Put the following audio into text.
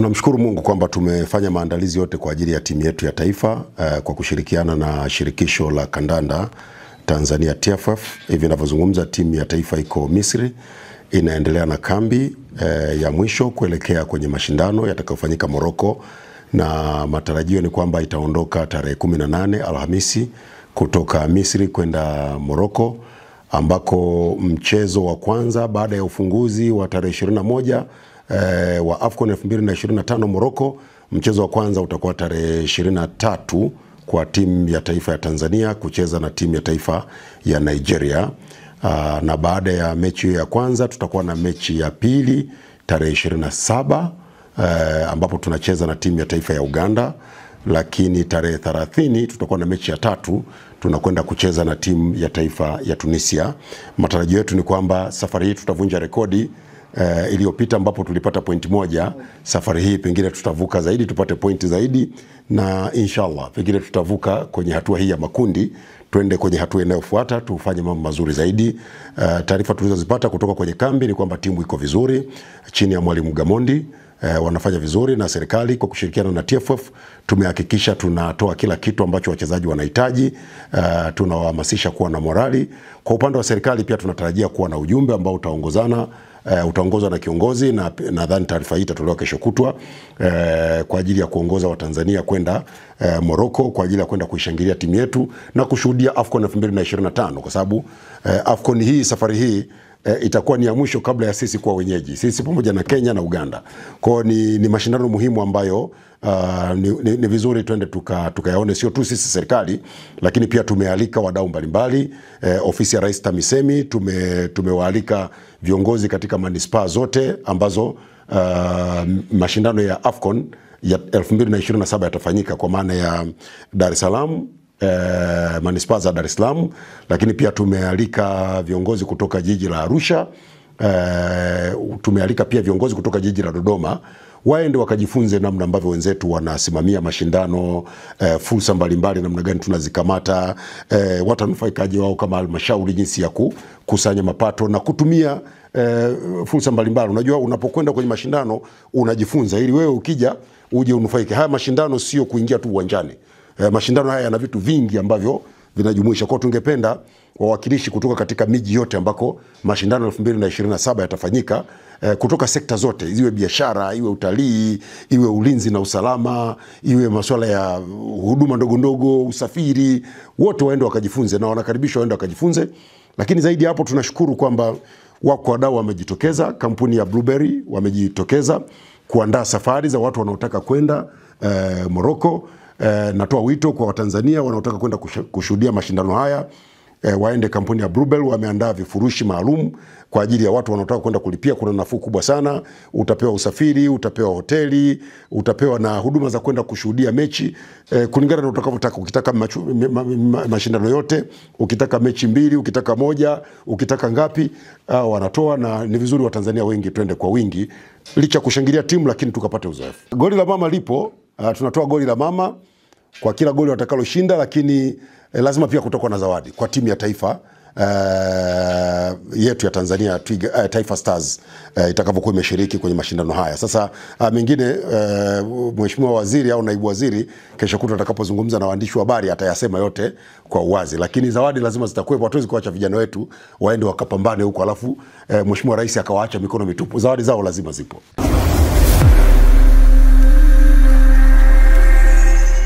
Tunamshukuru Mungu kwamba tumefanya maandalizi yote kwa ajili ya timu yetu ya taifa kwa kushirikiana na shirikisho la kandanda Tanzania TFF. Hivi ninavyozungumza timu ya taifa iko Misri, inaendelea na kambi ya mwisho kuelekea kwenye mashindano yatakayofanyika Morocco, na matarajio ni kwamba itaondoka tarehe 18 Alhamisi kutoka Misri kwenda Morocco, ambako mchezo wa kwanza baada ya ufunguzi wa tarehe 21 wa AFCON 2025 Morocco, mchezo wa kwanza utakuwa tarehe 23 kwa timu ya taifa ya Tanzania kucheza na timu ya taifa ya Nigeria. Na baada ya mechi ya kwanza tutakuwa na mechi ya pili tarehe 27 ambapo tunacheza na timu ya taifa ya Uganda, lakini tarehe 30 tutakuwa na mechi ya tatu, tunakwenda kucheza na timu ya taifa ya Tunisia. Matarajio yetu ni kwamba safari hii tutavunja rekodi iliyopita ambapo tulipata pointi 1. Safari hii pengine tutavuka zaidi, tupate pointi zaidi, na inshallah pengine tutavuka kwenye hatua hii ya makundi twende kwenye hatua inayofuata tufanye mambo mazuri zaidi. Taarifa tulizozipata kutoka kwenye kambi ni kwamba timu iko vizuri chini ya Mwalimu Gamondi, wanafanya vizuri, na serikali kwa kushirikiana na TFF tumehakikisha tunatoa kila kitu ambacho wachezaji wanahitaji. Tunawahamasisha kuwa na morali. Kwa upande wa serikali pia tunatarajia kuwa na ujumbe ambao utaongozana utaongozwa na kiongozi, na nadhani taarifa hii itatolewa kesho kutwa, kwa ajili ya kuongoza Watanzania kwenda Morocco kwa ajili ya kwenda kuishangilia timu yetu na kushuhudia AFCON 2025, kwa sababu AFCON hii safari hii itakuwa ni ya mwisho kabla ya sisi kuwa wenyeji, sisi pamoja na Kenya na Uganda. Kwa ni mashindano muhimu ambayo ni vizuri twende tukayaone, sio tu sisi serikali, lakini pia tumealika wadau mbalimbali, ofisi ya Rais TAMISEMI, tumewaalika viongozi katika manispaa zote ambazo mashindano ya AFCON ya 2027 yatafanyika, kwa maana ya Dar es Salaam, manispaa za Dar es Salaam, lakini pia tumealika viongozi kutoka jiji la Arusha, tumealika pia viongozi kutoka jiji la Dodoma, waende wakajifunze namna ambavyo wenzetu wanasimamia mashindano, fursa mbalimbali namna gani tunazikamata, watanufaikaje wao kama halmashauri, jinsi ya kukusanya mapato na kutumia fursa mbalimbali. Unajua, unapokwenda kwenye mashindano unajifunza ili wewe ukija uje unufaike. Haya mashindano sio kuingia tu uwanjani. Mashindano haya yana vitu vingi ambavyo vinajumuisha. Kwa tungependa wawakilishi kutoka katika miji yote ambako mashindano 2027 yatafanyika, kutoka sekta zote, iwe biashara, iwe utalii, iwe ulinzi na usalama, iwe masuala ya huduma ndogo ndogo, usafiri, wote waende wakajifunze, na wanakaribishwa waende wakajifunze. Lakini zaidi hapo tunashukuru kwamba wako wadau wamejitokeza, kampuni ya Blueberry wamejitokeza kuandaa safari za watu wanaotaka kwenda Morocco. Natoa wito kwa Watanzania wanaotaka kwenda kushuhudia mashindano haya, waende kampuni ya Bluebell, wameandaa vifurushi maalum kwa ajili ya watu wanaotaka kwenda kulipia. Kuna nafuu kubwa sana, utapewa usafiri, utapewa hoteli, utapewa na huduma za kwenda kushuhudia mechi kulingana na utakavyotaka. Ukitaka mashindano yote, ukitaka mechi mbili, ukitaka moja, ukitaka ngapi, wanatoa. Na ni vizuri Watanzania wengi twende kwa wingi, licha kushangilia timu, lakini tukapate uzoefu. Goli la mama lipo. Tunatoa goli la mama kwa kila goli watakaloshinda, lakini lazima pia kutakuwa na zawadi kwa timu ya taifa yetu ya Tanzania, Taifa Stars, itakavyokuwa imeshiriki kwenye mashindano haya. Sasa mengine Mheshimiwa Waziri au Naibu Waziri kesho kutwa atakapozungumza na waandishi wa habari atayasema yote kwa uwazi, lakini zawadi lazima zitakuwepo. Hatuwezi kuacha vijana wetu waende wakapambane huko alafu Mheshimiwa Rais akawaacha mikono mitupu. Zawadi zao lazima zipo.